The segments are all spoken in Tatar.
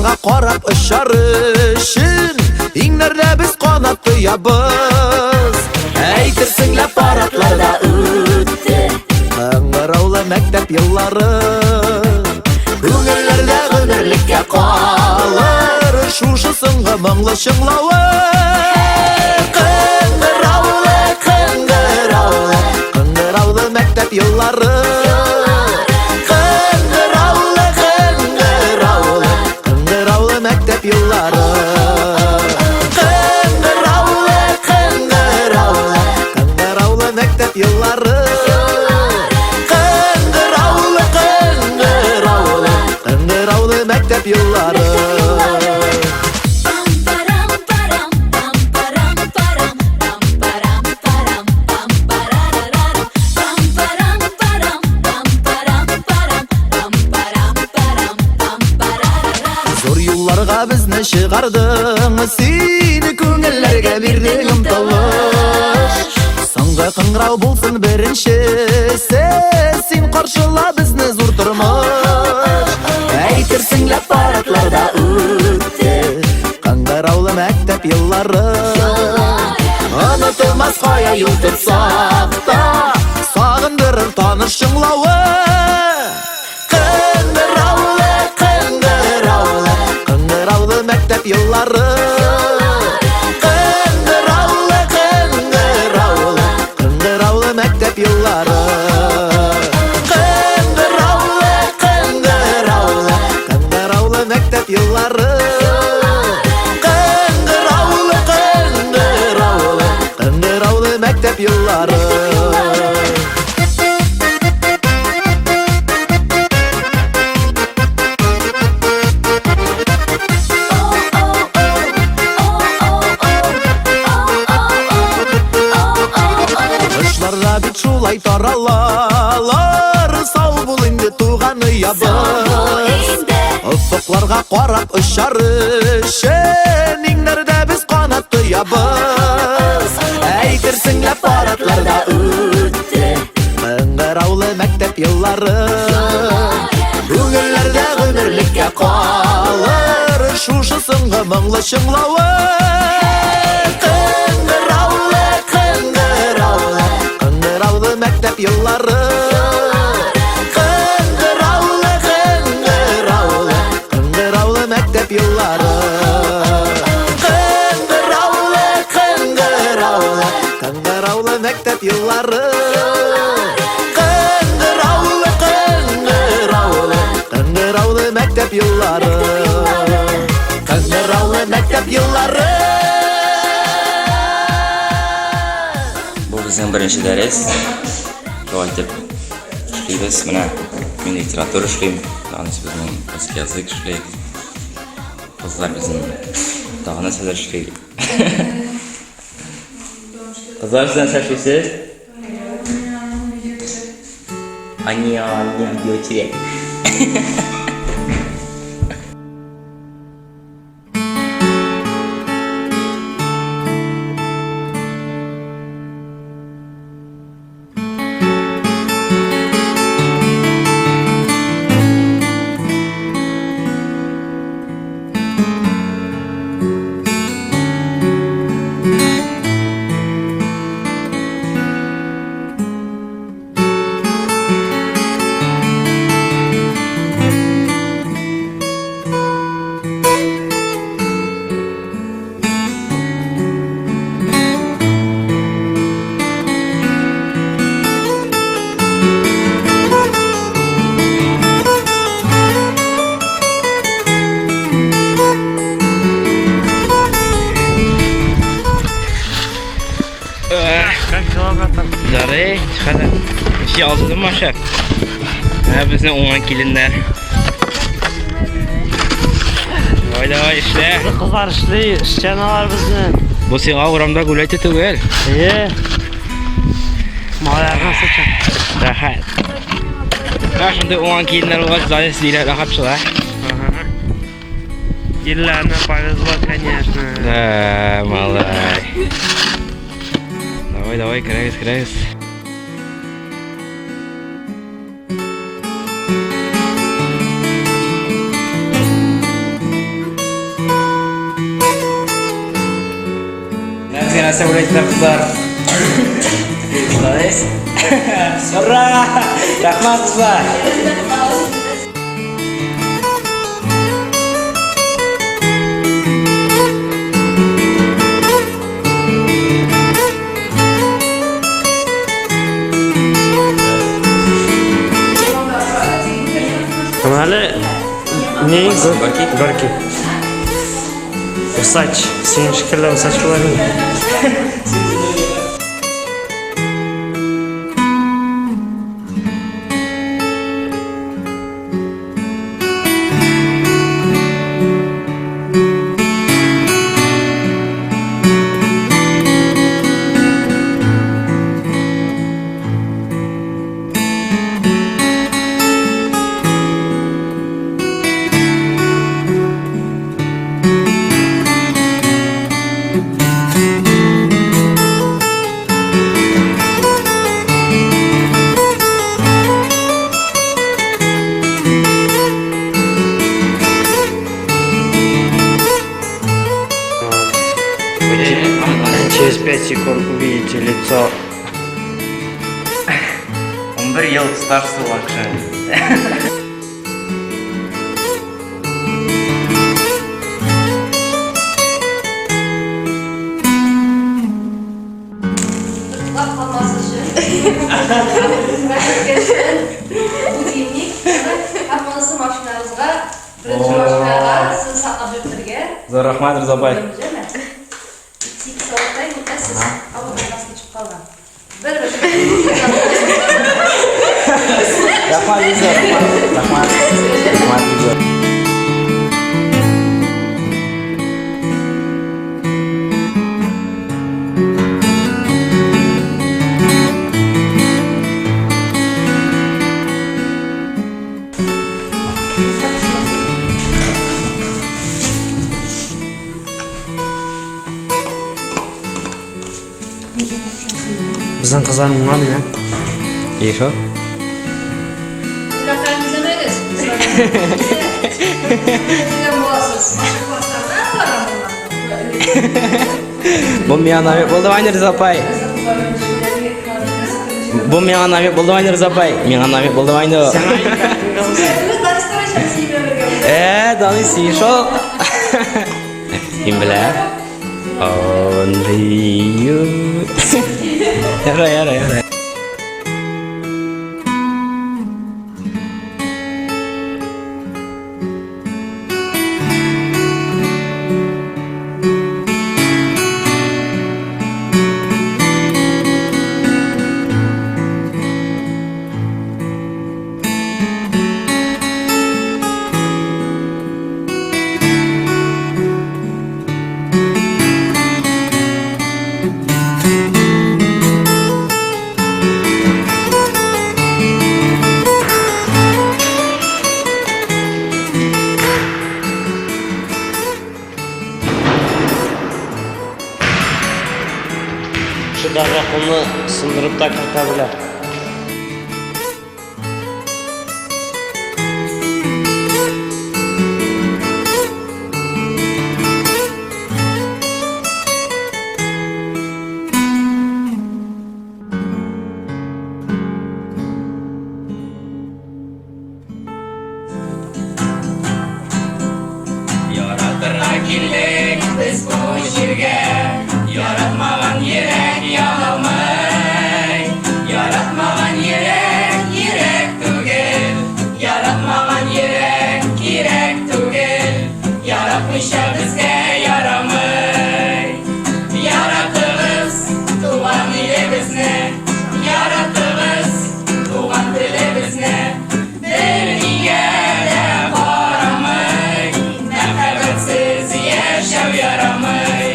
Офыкларга карап очар өчен Иңнәрдә без канат тоябыз. Әйтерсең лә парадларда үтте Кыңгыраулы мәктәп еллары. Күңелләрдә гомерлеккә калыр Шушы соңгы моңлы чыңлавы. Кыңгыраулы, кыңгыраулы, кыңгыраулы мәктәп еллары. Кыңгыраулы, кыңгыраулы, кыңгыраулы мәктәп еллары. Кыңгыраулы, кыңгыраулы, кыңгыраулы мәктәп еллары. Кыңгыраулы, кыңгыраулы, кыңгыраулы мәктәп еллары. Зур юлларга безне чыгардың, син күңелләргә бирдең омтылыш. Соңгы кыңгырау булсын беренчесе, син каршыла безне зур тормыш. Әйтерсең лә парадларда үтте кыңгыраулы мәктәп еллары. Онытылмас кая юл тотсак та, сагындырыр таныш чыңлавы. Кыңгыраулы, кыңгыраулы, кыңгыраулы мәктәп еллары. Кыңгыраулы, кыңгыраулы, кыңгыраулы мәктәп еллары. Кыңгыраулы, кыңгыраулы, кыңгыраулы мәктәп еллары. Кыңгыраулы, кыңгыраулы, кыңгыраулы мәктәп еллары. Кышларда бит шулай таралалар, сау бул инде туган оябыз. Офыкларга карап очар өчен иңнәрдә без канат тоябыз. Әйтерсең лә парадларда үтте кыңгыраулы мәктәп еллары. Күңелләрдә гомерлеккә калыр шушы соңгы моңлы чыңлавы. Кыңгыраулы, кыңгыраулы, кыңгыраулы мәктәп еллары. Кыңгыраулы, кыңгыраулы, кыңгыраулы мәктәп еллары. Кыңгыраулы, кыңгыраулы, кыңгыраулы мәктәп еллары. Кыңгыраулы, кыңгыраулы, кыңгыраулы мәктәп еллары. Кыңгыраулы мәктәп еллары. Бу безнең беренче дәрес. Шулай итеп эшлибез. Менә мин литература эшлим, Данис безнең русский язык эшли. Кызлар безнең тагы нәрсәләр эшли. Кызлар, сез нәрсә эшлисез? Они не видео. Как дела, братан? Ярый, хәзер эше алдымы ашап? Менә безнең уңган киленнәр. Давай, давай, эшлә. Кызлар эшли, эшчән алар безнең. Бу сиңа урамда гулять түгел. Әйе. Малайлардан сыча. Рәхәт. Менә шундый уңган киленнәр булгач, Данис диләр рәхәт шул, ә? Киленнәренә повезло, конечно. Да, малай. Давай, давай, керәгез, керәгез. Нәрсә бүләк иттеләр кызлар? Данис. Ура! Рәхмәт, кызлар! Әле ни? Горький. Горький. Усач. Синең шикелле усач була инде. Через 5 секунд увидите лицо. 11 ел стаж булган кеше. Йоклап калмас өчен. Будильник. Һәм монысы машинагызга, беренче машинага сез саклап йөртергә. Зур рәхмәт, Руза апай. Сигез сәгатьтә китәсез. Авыл кичеп калган. Бер бер. Рәхмәт, Руза, рәхмәт. Рәхмәт. Рәхмәт, Руза. Безнең кызлар моңа димә. И шо? Рәхмәт. Дигән буласыз. Мастер классларда барам. Бу миңа намек булды, Руза апай. Бу миңа намек булды, Руза апай. Миңа намек булды, инде. Данис, син шул. Кем белә? Only you. Ярай, ярай, ярай. Кеше даже кулны сындырып та кертә белә. Яратырга килдек без бу җиргә. Яратмаган йөрәк яналмый. Яратмаган йөрәк йөрәк түгел. Яратмаган йөрәк кирәк түгел. Яратмыйча безгә ярамый. Яратыгыз туган илебезне. Яратыгыз туган телебезне. Бернигә дә карамый. Мәхәббәтсез яшәү ярамый.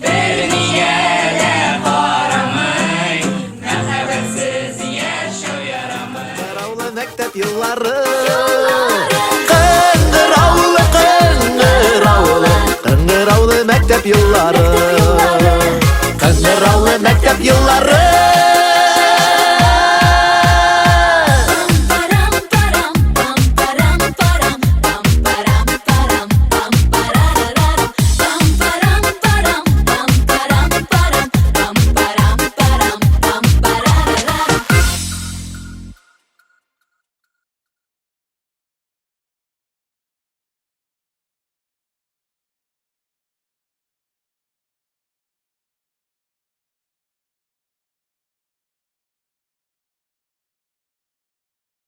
Бернигә дә карамый. Мәхәббәтсез яшәү ярамый. Кыңгыраулы мәктәп еллары. Кыңгыраулы, кыңгыраулы, кыңгыраулы мәктәп еллары. Кыңгыраулы мәктәп еллары.